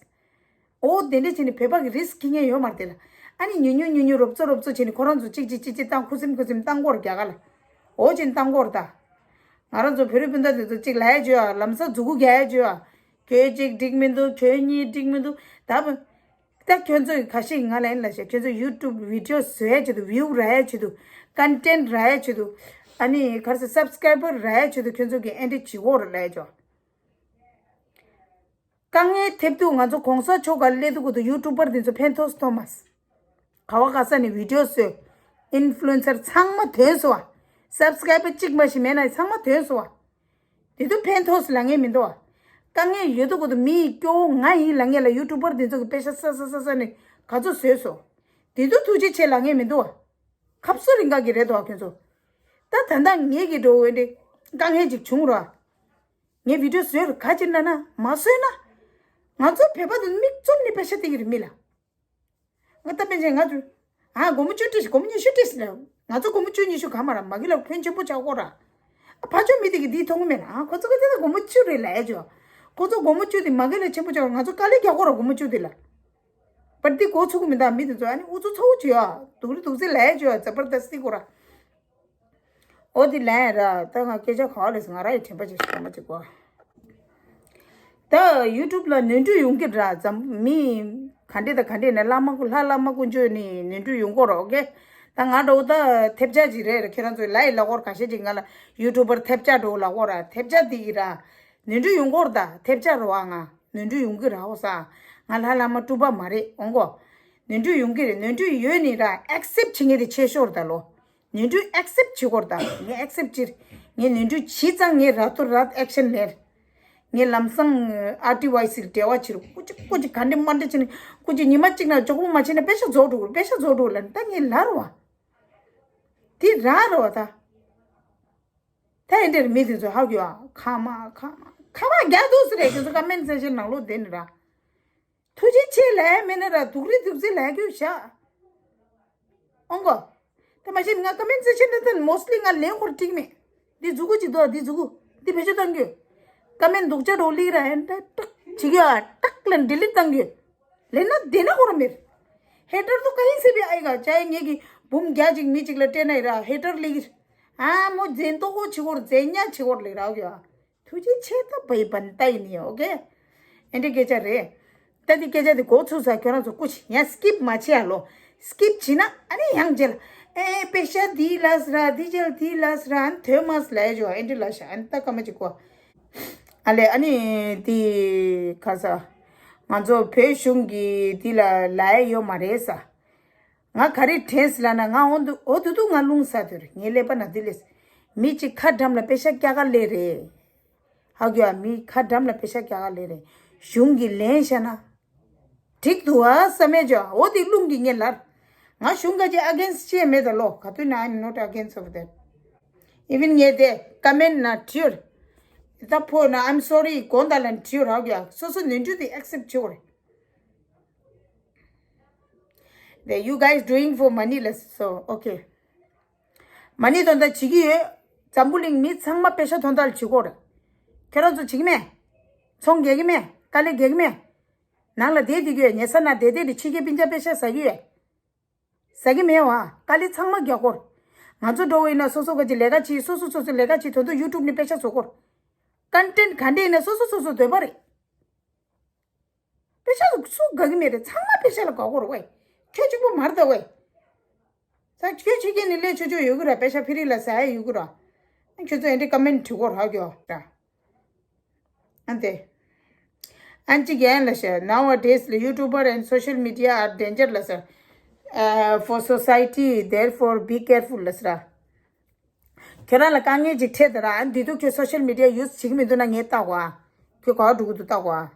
འོ་དེ་འདྲ་བྱས་ནི་བོད་པ་གི་རིས་ཁྱེར་མཁན་ཡོད་མ་རེད་དེ་ལ། ཨ་ནི་ཉུང་ཉུང་ཉུང་ཉུང་རོབ་ཙོ་རོབ་ཙོ་བྱས་ནི་ཁོ་རང་ཚོ་གཅིག་གཅིག་གཅིག་གཅིག་བཏང་། ཁུ་སིམ་ཁུ་སིམ་བཏང་གི་ཡོད་ར་རྒྱ་གར་ལ། འོ་བྱས་ནི་བཏང་གི་ཡོད་ར་ད། ང་རང་ཚོ་བོད་རིགས་སྤུན་ཟླ་དེ་ཚོ་གཅིག་ལབ་ཡ་བྱོས་ཨ། ལམ་སང་མཛུ་གུ་རྒྱག་ཡ་བྱོས་ཨ། ཁྱོད་གཅིག་འགྲིག་མི་འདུག་ཁྱོད་གཉིས་འགྲིག་མི་འདུག་ད་བ། ད་ཁྱོད་ཚོ་ཁ་ཤས་ང་ལ་ཡིན་ལ་བཤད། ཁྱོད་ཚོ་ཡུ་ཊུབ་བི་ཌིའོ་བཟོ་ཡ་ཆེད་དུ། བིའུ་རག་ཡ་ཆེད་དུ། ཀོན་ཊེན་ཊི་རག་ཡ་ཆེད་དུ། ཨ་ནི་ག་རེ་ཟེར། སབ་སི་ཀ་རའི་བར་རག་ཡ་ཆེད་དུ་ཁྱོད་ཚོ་གིས་ཨེ་འདྲ་བྱེད་ཀྱི་ཡོད་རེད་ལབ་ཡ་ཆོག་དཀའ་ངལ་ཐེབས་དུས་ང་ཚོ་གོང་ས་མཆོག་ག་སླེབས་དུས་གོ་དུ་ཡུ་ཊུབ་པར་དེ་ཚོ་ཕན་ཐོགས་སུ་ཐོགས་མ་སོང་། ག་བ་ག་ས་ནས་བི་ཌིའོ་བཟོས། ཨིན་ཕུ་ལུ་ཨེན་སར་ཚང་མ་ཐོན་སོང་བ། སབ་སི་ཀ་རའི་བར་གཅིག་མ་ཞིག་མེད་ན་ཚང་མ་ཐོན་སོང་བ། དེ་དུས་ཕན་ཐོགས་སུ་ལབ་མཁན་མི་འདུག་བ། དཀའ་ངལ་ཡོད་དུས་གོ་དུ་མི་སྐྱོ་བོ་ང་ཡིན་ལབ་མཁན་ལ་ཡུ་ཊུབ་པར་དེ་ཚོ་གི་པེ་ཤ་ས་ས་ས་ས་ནས་ག་ཚོད་བཟོས་སོང་། དེ་དུས་ཐུགས་རྗེ་ཆེ་ལབ་མཁན་མི་འདུག་བ། ཁབ་སོ་རིང་ག་གི་རེད་དོ་ཁྱོད་ཚོ། ད་ད་ལྟ་ངེད་ཀྱི་འགྲོ་འོས་འདི་དཀའ་ངལ་ཅིག་བྱུང་ར། ངས་བི་ཌིའོ་བཟོས་ར་ག་ཅིག་ན་ན་མ་བཟོས་ན། ང་ཚོ་བོད་པ་དུ་མིག་བཙུམ་ནས་པེ་ཤ་སྟེར་གི་རེད་མི་ལ། ང་ད་པེ་ཅན་ང་ཚོ། ཨ་སྒོར་མོ་བཅུ་སྤྲད་ཤིག་སྒོར་མོ་ཉི་ཤུ་སྤྲད་ཤིག་ལ། ང་ཚོ་སྒོར་མོ་བཅུ་ཉི་ཤུ་ག་མ་ར་མ་གི་ལ་ཕོན་ཆེན་པོ་ཆགས་ཀོ་ར། ཨ་ཕ་ཆོས་མི་དེ་གི་དེའི་མཐོང་གི་མེད་ལ། ཨ་ཁོ་ཚོ་གི་དེ་ལ་སྒོར་མོ་བཅུ་རེད་ལ་ཨེ་ཅོ། ཁོ་ཚོ་སྒོར་མོ་བཅུ་དེ་མ་གི་ལ་ཆེན་པོ་ཆགས་ང་ཚོ་དཀའ་ལས་རྒྱག་ཀོ་ར་སྒོར་མོ་བཅུ་དེ་ལ། པར་དེ་གོ་ཚུགས་གི་མི་འདུག་མི་དེ་ཚོ་ཨ་ནི་ཨུ་ཚོ་ཚ་བོ་བྱོས་ཨ། དུག་རི་དུག་རྫི་ལ་ཨེ་ཅོ་ཨ་ཛ་པར་དསྟི་ཀོ་ར། འོ་དེ་ལན་ར། ད་ང་སྐད་ཆ་ག་ལས་ང་ར་ཡི་དྲན་པ་ཅིག་ཞིག་མ་ཅིག་གོ། ད་ཡུ་ཊུབ་ལ་ནོར་འཁྲུལ་ཡོང་གི་ར། ཙམ་མི་ག་འདྲེ་དང་ག་འདྲེ་ནས་བླ་མ་ཀུན་ལྷ་བླ་མ་ཀུན་སྤྱོད་ནི་ནོར་འཁྲུལ་ཡོང་གོ་ར། ཨོ་ཀེ། ད་ང་འགྲོ་ད་ཐེབས་ཆག་ཅིག་རེད་ར། ཁྱེད་རང་ཚོས་ལ་ཡི་ལ་གོར་ཁ་ཤས་ཅིག་ང་ལ་ཡུ་ཊུབ་པར་ཐེབས་ཆག་འགྲོ་ལ་གོ་ར། ཐེབས་ཆག་དེ་ཡི་ར། ནོར་འཁྲུལ་ཡོང་གོ་ར། ད་ཐེབས་ཆག་ར་བ་ང་ནོར་འཁྲུལ་ཡོང་གི་ར། འོ་ས་ང་ལྷ་བླ་མ་སྤྲུལ་པ་མ་རེད། འོང་གོ། ནོར་འཁྲུལ་ཡོང་གི་རེད། ནོར་འཁྲུལ་ཡོད་ནི་ར་ཨེག་སེབ་བྱེད་མཁན་དེ་ཆེ་ཤོས་ར་ད་ལོ། ནོར་འཁྲུལ་ཨེག་སེབ་བྱེད་དགོས་རེད་ད། ངས་ཨེག་སེབ་བྱེད། ངས་ནོར་འཁྲུལ་བྱས་ཙང་ངས་ར་ཏུ་ར་ཨེག་ཤན་ལེན། ངས་ལམ་སང་ཨར་ཊི་ཝའི་སི་ལ་འབྲེལ་བ་བྱེད་རོགས། སྐུ་མཁྱེན་སྐུ་མཁྱེན་ག་འདྲ་མ་འདྲ་བྱས་ནས་སྐུ་མཁྱེན་ཉི་མ་གཅིག་ནང་མགྱོགས་པོ་མ་བྱས་ན་པེ་ཤ་རྫོགས་འགྲོ་གི་རེད། པེ་ཤ་རྫོགས་འགྲོ་གི་རེད་ལབ་ནས་ད་ངས་ལབ་རེད་བ། དེ་ར་རེད་བ་ད། ད་ཨེ་འདྲ་རེད་མི་དེ་ཚོ་ཧ་གོ་ཨ། ཁ་མ་ཁ་མ་ཁ་མ་རྒྱག་འདུག་ཟེར་རེད། ཁྱོད་ཚོ་ཀ་མེན་སེག་ཤན་ནང་ལོགས་བསྡད་ནས་ར། ཐུགས་རྗེ་ཆེ་ལབ་མེད་ན་ར་དུག་རི་དུག་རྫི་ལབ་རྒྱུ་བཞག་ཨོང་གོ། དེ་མ་གཞི་ང་ཀ་མེན་སེག་ཤན་དེ་ད་མོ་སི་ལི་ང་ལེན་ཁོར་འགྲིག་མེད། འདི་མཛུ་གུ་ཅིག་འདུག་འདི་མཛུ་གུ་འདི་བེད་སྤྱོད་གཏང་རྒྱུ། ཀ་མེན་སྡུག་ཅག་འགྲོ་ལིག་ར་ཨེ་འདྲ་ཏག་བྱེད་རྒྱུ་ཨ། ཏག་ལ་ཌི་ལིཊ་གཏང་རྒྱུ། ལེན་ན་བདེ་ན་ཁོ་ར་མེད། ཧེ་ཊར་དུ་ཀ་ཡིན་སེ་བི་ཨའི་ག་ཅའི་ངེད་ཀྱི་འབུམ་བརྒྱ་ཅིག་མི་ཅིག་ལ་སྤྲད་ན་ཡི་ར་ཧེ་ཊར་ལིག་ཨ་མོ་རྫན་ཏོག་གོ་བྱེད་ཁོར་རྫན་ཉག་བྱེད་ཁོར་ལིག་ར་ཨོ་ཡ། ཐུགས་རྗེ་ཆེ། ད་བའི་བན་ཏ་ཡིན་ཡོད་ཨོ་ཀེ། ཨེ་འདྲའི་སྐད་ཆ་རེད། ད་འདི་སྐད་ཆ་འདི་གོ་ཚུགས་ས་ཁྱོད་རང་ཚོ་སྐུ་མཁྱེན་ཡང་སི་ཀིབ་མ་བྱེད་ཡ་ལོ། སི་ཀིབ་བྱེད་ན་ཨ་ནི་ཡང་རྗེས་ལ་ཨེ་པེ་ཤ་འདི་ལས་ར་འདི་རྗེས་འདི་ལས་ར་ཨ་ནི་ཐོས་མ་སི་ལས་ཡོད་ཨེ་འདྲའི་ལས་ཤ་ཨ་ནི་ད་ཀ་མ་ཅིག་གོ། ཨ་ལས་ཨ་ནི་འདི་ཁ་ས་ང་ཚོ་བོད་གཞུང་གི་འདི་ལ་ལས་ཡོད་མ་རེད་ས། ང་ག་རེ་དྲན་སི་ལ་ན་ང་འོ་འདུ་འོ་དུ་དུ་ང་རླུང་ས་དུར་ངའི་ཀླད་པ་ན་དི་ལེས། མི་གཅིག་ཁ་འགྲམ་ལ་པེ་ཤ་སྐྱ་ཀ་ལེ་རེད། ཧ་གོ་ཡ། མི་ཁ་འགྲམ་ལ་པེ་ཤ་སྐྱ་ཀ་ལེ་རེད། གཞུང་གི་ལན་བཤད་ན། འགྲིག་འདུག་ཨ་བསམ་མེད་ཅོ། འོ་དེ་རླུང་གི་ངས་ལར། ང་གཞུང་ག་ཅི་against་བྱས་མེད་ད་ལོ། ག་དུས་ན་I'm not against of that. Even ངས་དེ་comment་ན་བྲིས་ཡོད། ད་ཕོ་ན་I'm sorry་དགོངས་དག་ལ་བྲིས་ཡོད་རག་ཡ། སོ་སོ་ནོར་འཁྲུལ་དེ་accept་བྱེད་དགོས་རེད། That you guys doing for money ལ་so okay. མ་ཎི་དོན་དག་བྱེད་ཀྱི་ཡོད། འཛམ་བུ་གླིང་མི་ཚང་མ་པེ་ཤ་དོན་དག་ལ་བྱེད་ཀྱི་ཡོད་རེད། ཁྱེད་རང་ཚོ་བྱེད་ཀྱི་མེད། ཚོང་རྒྱག་གི་མེད། དཀའ་ལས་རྒྱག་གི་མེད། ནང་ལ་བསྡད་བསྡད་ཀྱི་ཡོད། ཉལ་ས་ན་བསྡད་བསྡད་དེ་ཕྱི་རྒྱལ་སྤུན་ཀྱག་པེ་ཤ་ཟ་གི་ཡོད། ཟ་གི་མེད་བ། དཀའ་ལས་ཚང་མ་རྒྱག་གི་ཡོད་རེད། ང་ཚོ་འགྲོ་བ་ཡིན་ན་སོ་སོ་ག་ཅི་ལས་ཀ་བྱེད། སོ་སོ་སོ་སོ་ལས་ཀ་བྱེད་དོན་དུ་YouTube་ནས་པེ་ཤ་བཟོ་གི་ཡོད་རེད། Content་ག་འདྲ་ཡིན་ན་སོ་སོ་སོ་སོ་འདོད་པ་རེད། པེ་ཤ་སུ་དགའ་གི་མེད་རེད། ཚང་མ་པེ་ཤ་ལ་དགའ་གོ་རེད་ཝེ། ཁྱོད་གཅིག་པུ་མ་རེད་ད་ཝེ། ས་ཁྱོད་ཕྱི་རྒྱལ་ནས་སླེབས་ཆོག་ཆོག་ཡོད་གི་ར། པེ་ཤ་ཕི་རི་ལ་ཟ་ཡ་ཡོད་གི་ར། ཁྱོད་ཚོ་ཨེ་འདྲ་comment་བྲི་གོ་ར་གྱོ་ར། ཨན་ཏེ། ཨན་ཅི་གན་ལ་ཤ། Nowadays the YouTuber and social media are danger ལ་ས། Uh, for society, therefore be careful ལ་ས་ར། ཁྱོད་རང་ལ་དཀའ་ངལ་ཅིག་འཕྲད་དེ་ར། ཨ་འདི་དུས་ཁྱོད་social media use་བྱེད་ཀྱི་མི་འདུག་ན་ངས་བལྟ་གོ་ཨ། ཁྱོད་ག་པར་འགྲོ་གི་འདུག་བལྟ་གོ་ཨ།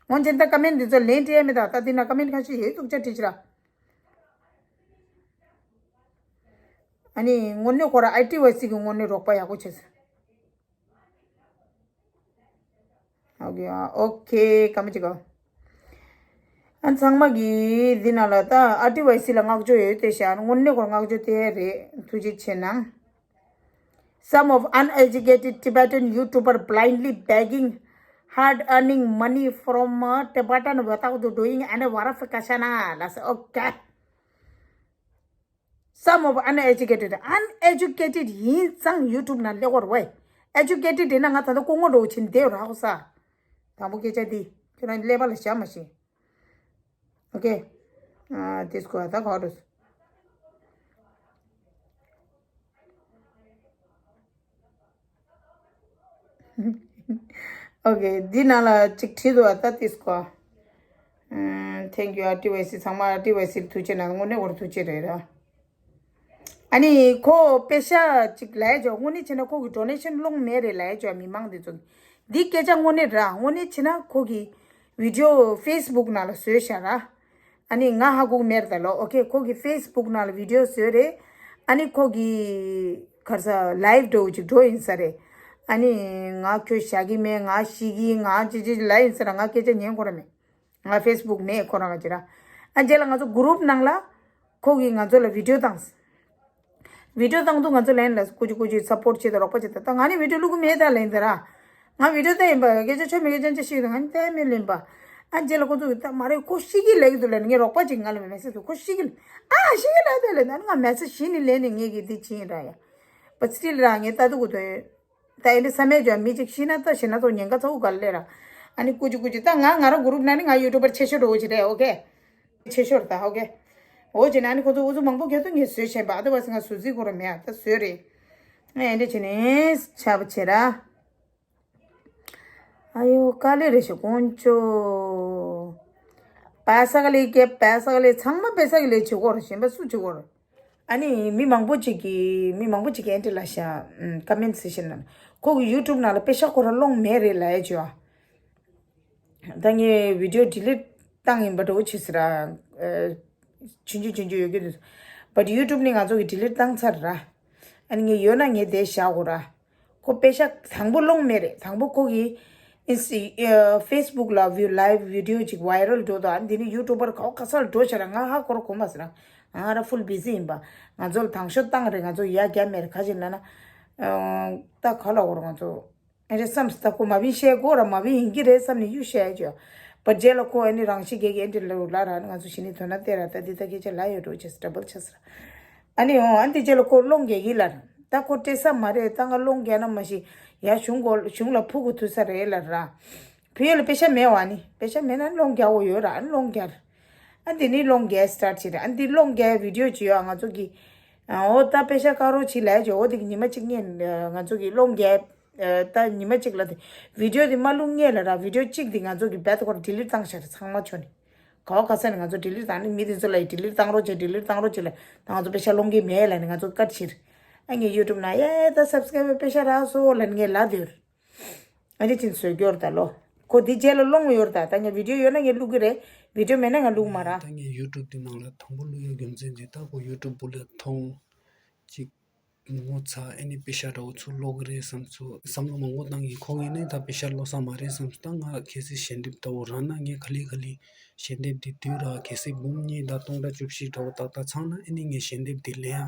སྔོན་ཆད་ད་comment་འདི་ཚོ་ལན་སྤྲད་མེད་ད། ད་འདི་ན་comment་ཁ་ཤས་ཡོད་འདུག་ཅག་བྲིས་ཅི་ར། ཨ་ནི་དངོས་གནས་ཁོ་ར་ཨའི་ཊི་ཝའི་སི་གི་དངོས་གནས་རོགས་པ་ཡག་པོ་བྱས་ཟེར། ཨོ་ཀེ་ཨོ་ཀེ་སྐར་མ་གཅིག་གོ། ཨ་ཚང་མ་གིས་འདི་ནང་ལ་ད་ཨའི་ཊི་ཝའི་སི་ལ་བསྔགས་བརྗོད་ཡོད་དེ་ཤག་དངོས་གནས་ཁོ་བསྔགས་བརྗོད་དེ་རེད། ཐུགས་རྗེ་ཆེ་གནང་། Some of uneducated Tibetan YouTuber blindly begging hard earning money from a Tibetan without doing any verification. ལ་ས་ཨོ་ཀེ། Some of uneducated, uneducated ཡིན་ཙང་YouTube་ནང་སླེབས་པ་རེད་ཝེ། Educated་ཡིན་ན་ང་ད་ལྟ་སྐུ་ངོ་འདྲ་བོ་བྱས་ནས་བསྡད་ཡོད་ར་ཧོ་ས། དང་པོ་སྐད་ཆ་འདི་ཁྱོད་རང་ཀླད་པ་ལ་བཞག་མ་ཤེས། ཨོ་ཀེ། ཨ་དེ་སྐོར་ད་ག་རེ། ཨོ་ཀེ། འདི་ནང་ལ་ཅིག་བྲིས་འདུག་ཨ། ད་ཏིས་ཀོ། ཨམ། Thank you ཨ་ཊི་ཝའི་སི་ཚང་མ། ཨ་ཊི་ཝའི་སི་ཐུགས་རྗེ་གནང་། དངོས་གནས་ཁོ་རང་ཐུགས་རྗེ་རེད་ར། ཨ་ནི་ཁོ་པེ་ཤ་ཅིག་ལས་ཅོ། དངོས་གནས་བྱས་ན་ཁོ་གི་ཌོ་ནེ་ཤན་སློང་མེད་རེད་ལས་ཅོ། མི་མང་འདི་ཚོ་གི་འདི་སྐད་ཆ་དངོས་གནས་ར། དངོས་གནས་བྱས་ན་ཁོ་གི་བི་ཌི་ཡོ་ཕེ་སི་བུག་ནང་ལ་བཟོས་ཤག་ར། ཨ་ནི་ང་ཧ་གོ་གི་མེད་རེད་ད་ལོ། ཨོ་ཀེ། ཁོ་གི་ཕེ་སི་བུག་ནང་ལ་བི་ཌི་ཡོ་བཟོས་རེད། ཨ་ནི་ཁོ་གི་ག་རེ་ཟ་ལའེབ་འདྲ་བོ་ཅིག་འགྲོ་ཡིན་ས་རེད། ཨ་ནི་ང་ཁྱོད་བཞག་གི་མེད། ང་ཤི་གི། ང་ཅི་ཅི་ལབ་ཡིན་ས་ར། ང་སྐད་ཆ་ཉན་ཁོ་ར་མེད། ང་ཕེ་སི་བུག་མེད་ཁོ་རང་ག་ཅི་ར། ཨ་རྗེས་ལ་ང་ཚོ་གུ་རུབ་ནང་ལ་ཁོ་གིས་ང་ཚོ་ལ་བི་ཌི་ཡོ་བཏང་། བི་ཌི་ཡོ་བཏང་དུས་ང་ཚོ་ལན་ལ་སྐུ་མཁྱེན་སྐུ་མཁྱེན་སཔོར་ཊི་བྱེད་དང་རོགས་པ་བྱེད་དང་། ད་ང་ནི་བི་ཌི་ཡོ་བླུག་གི་མེད་ད་ལན་ད་ར། ང་བི་ཌི་ཡོ་བལྟས་ཡིན་པ། སྐད་ཆ་ཆོ་མེད་སྐད་ཆ་ཅིག་བཤད་ཡོད་ད། ང་ནི་བལྟས་མེད་ལན་པ། ཨ་རྗེས་ལ་ཁོ་ཚོ་གིས་ད་མ་རེད། ཁོ་ཤི་གི་ལབ་ཀྱི་འདུག་ལབ་ནས་ངའི་རོགས་པ་ཅིག་ང་ལ་མེ་སེ་ཇི་འདུག་ཁོ་ཤི་གི། ཨ་ཤི་གི་ལབ་ད་ལབ་ན། ཨ་ནི་ང་མེ་སེ་ཇི་གཞི་ནས་ལན་ནས་ངས་གི་འདི་བྱེད་ཡིན་ར་ཡ། But still ར་ངས་ལྟ་དུས་གོ་དོན། ད་ཨེ་འདྲ་བསམ་མེད་ཅོ། མི་གཅིག་ཤི་ན་ད་ཤི་ན་ཚོ་ཉེན་ཁ་ཚ་བོ་ག་ལ་ལས་ར། ཨ་ནི་སྐུ་མཁྱེན་སྐུ་མཁྱེན་ད་ང་ང་རང་གུ་རུབ་ནང་ནས་ང་ཡུ་ཊུབ་པར་ཆེ་ཤོས་འདྲ་བོ་ཅིག་རེད། ཨོ་ཀེ། ཆེ་ཤོས་རེད་ད། ཨོ་ཀེ། འོ་ཅེ་ན་ཨ་ནི་ཁོ་ཚོ་འུ་ཚོ་མང་པོ་ག་དུས་ངས་བཟོས་བྱས་པ། ཨ་དེ་བ་སི་ང་བཟོ་རྩིས་ཁོ་ར་མེད། ཨ་ད་བཟོས་རེད། ཨ་ཨེ་འདྲ་བྱས་ནས་ཆ་བ་བྱེད་ར། ཨ་ཡོ་དཀའ་ལས་རེད་ཤག་དཀོན་མཆོག་པེ་ས་ག་ལས་ཀྱེ། པེ་ས་ག་ལས། ཚང་མ་པེ་ས་ག་ལས་བྱེད་ཀྱི་ཡོད་རེད། གཞན་པ་སུ་བྱེད་ཀྱི་ཡོད་རེད། ཨ་ནི་མི་མང་པོ་ཅིག་གིས་མི་མང་པོ་ཅིག་གིས་ཨེ་འདྲ་ལབ་ཤག་ཨམ། ཀོ་མེན་ཊི་སེག་ཤན་ནང་ཁོ་གི་ཡུ་ཊུབ་ནང་ལ་པེ་ཤ་ཁོ་རང་སློང་མེད་རེད་ལབ་ཡ་ཅོ། ད་ངས་བི་ཌི་ཡོ་ཌི་ལིཊ་བཏང་ཡིན་པ་འདྲ་བོ་བྱས་ཟེར་ར། ཨ་ཆུང་ཆུང་ཆུང་ཆུང་ཡོད་ཀྱི་འདུག But ཡུ་ཊུབ་ནི་ང་ཚོ་གིས་ཌི་ལིཊ་བཏང་ཚར་ར། ཨ་ནི་ངས་ཡོད་ན་ངས་དེ་བཞག་དགོས་ར། ཁོ་པེ་ཤ་དང་པོ་སློང་མེད་རེད། དང་པོ་ཁོ་གིས་ཨིན་སི་ཨ་ཕེ་སི་བུག་ལ་བིའུ་ལའིབ་བི་ཌི་ཡོ་ཅིག་ཝའི་རལ་འགྲོ་དང་། ཨ་ནི་དེ་ནི་ཡུ་ཊུབ་པར་ག་བ་ག་ས་ལ་འགྲོ་བྱས་ར། ང་ཧ་གོ་ར་གོ་མ་སོང་ར། ང་ར་ཕུལ་བི་ཟི་ཡིན་པ། ང་ཚོ་ལ་དང་ཤོས་བཏང་རེད། ང་ཚོ་ཡ་རྒྱ་མེད་རེད། ག་ཅི་ལབ་ན། ཨ་ད་ག་ལ་འོ་ར་ང་ཚོ། ཨེ་རེད་བསམ་སོང་། ད་ཁོ་མ་བིན་བཤད་དགོས་ར། མ་བིན་ཡིན་གྱི་རེད་བསམ་ནས་ཡུ་བཤད་ཡ་ཅོ། བར་རྗེས་ལ་ཁོ་ཨ་ནི་རང་ཤི་རྒྱག་གི་ཨེ་འདྲ་ལབ་ལ་ར། ང་ཚོ་གཞི་ནས་དོ་སྣང་སྟེར་ར། ད་འདི་ད་སྐད་ཆ་ལབ་ཡོད་འགྲོ་བྱས་ཌབ་བལ་ཆགས་སོང་ར། ཨ་ནི་འོ་ཨ་འདི་རྗེས་ལ་ཁོ་སློང་རྒྱག་གི་ལབ་ར། ད་ཁོ་སྤྲད་ས་མ་རེད། ད་ང་སློང་རྒྱག་ན་མ་གཞི་ཡ་གཞུང་གོ་གཞུང་ལ་ཕུ་གུ་ཐུག་ས་རེད་ལབ་ར། བུ་ཡོད་ལ་པེ་ཤ་མེད་བ། ཨ་ནི་པེ་ཤ་མེད་ན་སློང་རྒྱག་འོ་ཡོད་ར། ཨ་ནི་སློང་རྒྱག་ར། ཨ་འདི་ནི་སློང་རྒྱག་སི་ཊར་བྱེད་ར། ཨ་འདི་སློང་རྒྱག་བི་ཌི་ཡོ་ཅིག་ཡོད་ང་ཚོ་གི། འོ་ད་པེ་ཤ་དཀར་རོ་ཅིག་ལབ་ཅོ། འོ་འདི་གི་ཉི་མ་གཅིག་ངས་ང་ཚོ་གི་སློང་རྒྱག་ཨ་ད་ཉི་མ་གཅིག་ལ་དེ་བི་ཌི་ཡོ་དེ་མ་བླུག་སྔོན་ལ་ར། བི་ཌི་ཡོ་གཅིག་དེ་ང་ཚོ་གི་རྦད་དེ་ཁོ་རང་ཌི་ལིཊ་བཏང་བཞག་རེད། ཚང་མ་ཆོ་ནི། ག་བ་ག་ས་ནས་ང་ཚོ་ཌི་ལིཊ་བཏང་ནི། མི་དེ་ཚོ་ལ་ཡི་ཌི་ལིཊ་བཏང་རོགས་བྱེད། ཌི་ལིཊ་བཏང་རོགས་བྱེད་ལ། ད་ང་ཚོ་པེ་ཤ་སློང་གི་མེད་ལབ་ནི་ང་ཚོ་བཀའ་ཕྱིར། ཨ་ངས་ཡུ་ཊུབ་ནང་ཡེ་ད་སབ་སི་ཀ་རའིབ་པེ་ཤ་རག་སོང་ལབ་ནི་ངས་ལབ་དེ་ཡོད། ཨ་ནི་ཅིན་བཟོས་ཀྱི་ཡོད་རེད་ད་ལོ། ཁོ་དེ་རྗེས་ལ་སློང་ཡོད་རེད་ད། ད་ངས་བི་ཌི་ཡོ་ཡོད་ན་ངས་བླུག་གི་རེད། བི་ཌིའོ་མེད་ན་ང་བླུག་མ་ར། ད་ངས་ཡུ་ཊུབ་འདི་ནང་ལ་དང་པོ་བླུག་ཡ་རྒྱུ་མཚན་འདི་ད་ཁོ་ཡུ་ཊུབ་བུ་ལ་མཐོང་། ཅིག་ངོ་ཚ་ཨ་ནི་པེ་ཤ་འདྲ་བོ་ཚུར་ལོག་གི་རེད་བསམ་ཚུལ་བསམ་བློ་མང་པོ་བཏང་གི། ཁོ་གིས་ནི་ད་པེ་ཤ་ལོག་ས་མ་རེད་བསམ་ཚུལ། ད་ང་གལ་སྲིད་ཞལ་འདེབས་ལྟ་བུ་རག་ན་ངས་ག་ལེ་ག་ལེ་ཞལ་འདེབས་འདི་བསྡུས་ར། གལ་སྲིད་འབུམ་གཉིས་དང་སྟོང་ཕྲག་བཅུ་བཞི་འདྲ་བོ་ཏག་ཏག་ཚང་ན་ཨ་ནི་ངས་ཞལ་འདེབས་འདི་ལེན་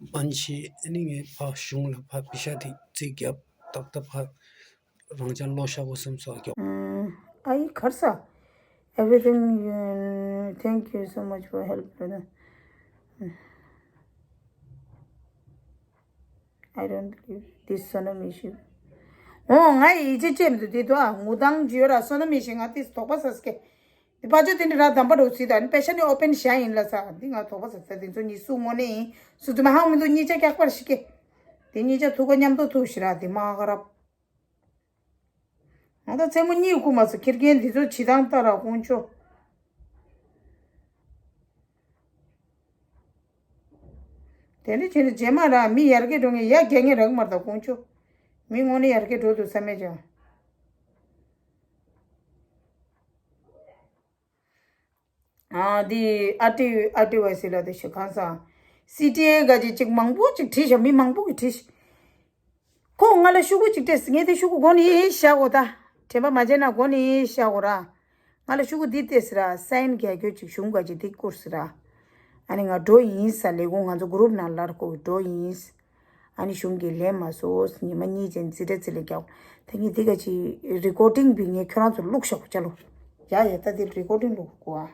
ཡ། པན་ཤི་ཨ་ནི་ངས་ཕ་གཞུང་ལ་ཕ་པེ་ཤ་དེ་རྩིས་རྒྱབ་ཏག་ཏག་ཕ་རང་ཅག་ལོ་ཤ་བོ་སེམས་སོགས་རྒྱབ། ཨ་ཡི་ཁར་ས། Everything, uh, thank you so much for help, brother. I don't believe this Sonam issue. ཨོ་ང་ཡི་ཅི་ཅེམ་དུ་དེ་དོ་ཨ་ངུ་དང་ཇུ་ར་སོ་ན་མི་ཤེས། ང་དེ་དོགས་པ་ཟ་སྐད། དེ་པ་ཅོ་དེ་འདྲ་ར་དམ་པ་རོ་སི་དང་པེ་ཤ་ནི་ཨོ་པན་ཤ་ཡིན་ལ་ས། འདི་ང་དོགས་པ་ཟ་ས། དེ་ཚོ་གཉིས་སུ་ངོ་ནས་ཡིན་སུ་དུ་མ་ཧང་མི་འདུག་གཉིས་ཆ་ཀྱག་པར་ཤི་ཀེ། དེ་གཉིས་ཆ་ཐུག་ག་མཉམ་དུ་ཐུག་ཤི་ར་དེ་མ་ག་རབ། ང་ད་མཚན་མོ་གཉིད་ཁུག་མ་སོང་། ཁྱེར་མཁན་འདི་ཚོ་བྱི་དང་ལྟ་ར་དཀོན་མཆོག་དེ་འདྲ་བྱས་ནས་རྗེས་མ་ར་མི་ཡར་རྒྱས་འགྲོ་ངེས་ཡ་རྒྱ་ངེས་རག་མར་ད་དཀོན་མཆོག་མི་ངོ་ནས་ཡར་རྒྱས་འགྲོ་འདུག་བསམ་མེད་ཀྱང་། ཨ་འདི་ཨ་ཏི་ཨ་ཏི་ཝའི་སི་ལ་དེ་ཞིག་གང་ས། སི་ཏི་ཨེ་ག་ཅིག་ཅིག་མང་པོ་ཅིག་བྲིས་ཤག་མི་མང་པོ་གིས་བྲིས་ཤག་ཁོ་ང་ལ་ཤོག་གུ་ཅིག་སྤྲད། ངས་དེ་ཤོག་གུ་མགོ་ནས་བཞག་གོ་ད། དྲན་པ་མ་བརྗེད་ན་མགོ་ནས་བཞག་གོ་ར། ང་ལ་ཤོག་གུ་འདི་སྤྲད་ཟེར་ར། སའིན་རྒྱག་རྒྱུ་ཅིག་གཞུང་ག་ཅིག་འདི་བསྐུར་ཟེར་ར། ཨ་ནི་ང་འགྲོ་ཡིན་ས། ལས་ཁུངས་ང་ཚོ་གུ་རུབ་ནང་ལར་ཁོ་གི་འགྲོ་ཡིན། ཨ་ནི་གཞུང་གི་ལས་མ་སོ་ཉི་མ་གཉིས་ཅན་ཙི་ཏྲ་ཙི་ལས་རྒྱག་དེ་ངས་འདི་ག་ཅིག་རི་ཀོར་ཌིང་བི་ངས་ཁྱོད་རང་ཚོ་བླུགས་ཤོག་ཅ་ལོ། ཡ་ཡ་ད་འདི་རི་ཀོར་ཌིང་བླུགས་གོ་ཨ།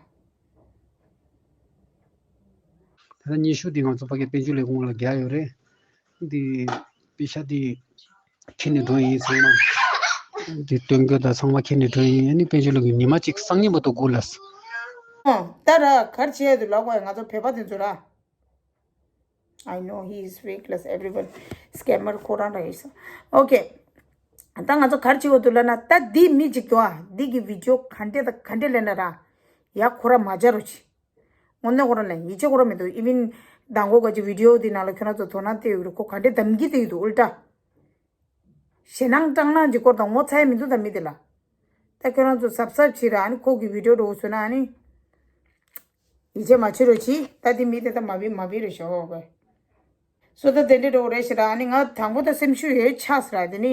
ད་ལྟ་སྙན་ཞུ་འདི་ང་ཚོ་ཕ་གི་དཔལ་འབྱོར་ལས་ཁུངས་ལ་རྒྱག་ཡོད་རེད། འདི་པེ་ཤ་འདི་ཁྱེར་ནས་འགྲོ་ཡིན་ཚང་མ། འདི་སྟོན་གོ་ད་ཚང་མ་ཁྱེར་ནས་འགྲོ་ཡིན། ཨ་ནི་དཔལ་འབྱོར་ལས་ཁུངས་ཉི་མ་གཅིག་སང་ཉིན་བར་དུ་སྒུག་ལ། ཨོ་ད་ར་གར་བྱས་དུ་ལོག་པ་ང་ཚོ་བོད་པ་དེ་ཚོ་ར། I know he is fakeless everyone. Scammer ཁོ་རང་ར་ཡིན་ས། ཨོ་ཀེ། ད་ང་ཚོ་གར་བྱེད་དགོས་འདུག་ལབ་ན་ད་འདི་མི་གཅིག་ཏུ་ཨ་འདི་གི་བི་ཌིའོ་ག་འདྲས་དང་ག་འདྲས་ལེན་ན་ར། ཡ་ཁོ་ར་མ་བྱ་རོ་ཆི། དངོས་གནས་ཁོ་རང་ལ་ཡིད་ཆེས་ཁོ་རང་མི་འདུག་ཨི་ཝིན་མདང་དགོང་ག་ཅིག་བི་ཌིའོ་འདི་ནང་ལ་ཁྱོད་རང་ཚོ་དོ་སྣང་སྟེར་ཡོད་རེད། ཁོ་ག་འདྲས་གཏམ་གྱི་དེ་ཡོད་འདུག་ཨུལ་ཏྲ། ཞེད་སྣང་སྐྲག་སྣང་གི་སྐོར་དང་ངོ་ཚ་ཡ་མི་འདུག་ད་མི་དེ་ལ། ད་ཁྱོད་རང་ཚོ་གཟབ་གཟབ་བྱེད་ར། ཨ་ནི་ཁོ་གི་བི་ཌིའོ་འགྲོ་སོང་ན་ཨ་ནི། ཡིད་ཆེས་མ་བྱེད་རོགས་གྱིས། ད་དེ་མི་དེ་ད་མ་བི་མ་བི་རེད་ཤོག་གོ། སོ་ད་དེ་འདྲས་འགྲོ་རེད་ཤི་ར། ཨ་ནི་ང་དང་པོ་ད་སེམས་ཤུགས་ཡོད་ཆགས་སི་ར། དེ་ནི་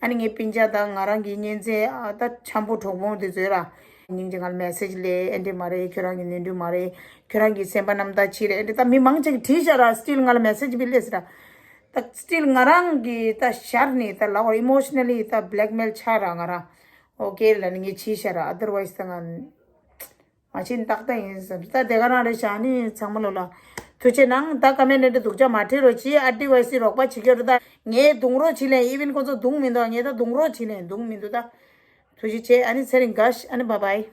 ཨ་ནི་ངའི་སྤུན་ཀྱག་དང་ང་རང་གི་གཉེན་ཚན་ཨ་ད་འཆམ་པོ་གྲོགས་མོ་དེ་ཚོས་ར། སྙིང་རྗེ། ང་ལ་མེ་སེ་ཇི་ལས་ཨེ་འདྲས་མ་རེད། ཁྱོད་རང་གི་ནོར་འཁྲུལ་མ་རེད། ཁྱོད་རང་གི་སེམས་པ་རྣམ་དག་ཅིག་རེད། ཨེ་འདྲས་ད་མི་མང་ཅིག་བྲིས་ཤག་ར། སི་ཊིལ་ང་ལ་མེ་སེ་ཇི་བི་ལས་སི་ར། ད་སི་ཊིལ་ང་རང་གི་ད་ཤར་ནས་ད་ལ་ཨི་མོ་ཤི་ནལ་ལི་ད་བྷི་ལེག་མེལ་ཆགས་ར་ང་རང་། ཨོ་ཀེ་ལ་ནི་ངས་བྲིས་ཤག་ར། ཨ་དར་ཝའི་སི་ད་ང་། མ་ཕྱིན་ཏག་ཏག་ཡིན་ཟེར། ད་དེ་ག་རང་རེད་ཤག་ནི་ཚང་མ་ལོ་ལ་ཐུགས་རྗེ་གནང་། ད་ཀ་མེན་ཊི་འདི་སྡུག་ཅག་མ་བྲིས་རོགས་གྱིས། ཨ་ཌི་ཝའི་སི་རོགས་པ་བྱེད་ཀྱི་རེད། ད་ངས་རྡུང་རོགས་བྱེད་ལེན། ཨི་ཝིན་ཁོ་ཚོ་རྡུང་མི་འདུག་ངས་ད་རྡུང་རོགས་བྱེད་ལེན། རྡུང་མི་འདུག་ད་ཐུགས་རྗེ་ཆེ། ཨ་ནི་ཚེ་རིང་དགའ་ཤ། ཨ་ནི་བྷའི་བྷའི།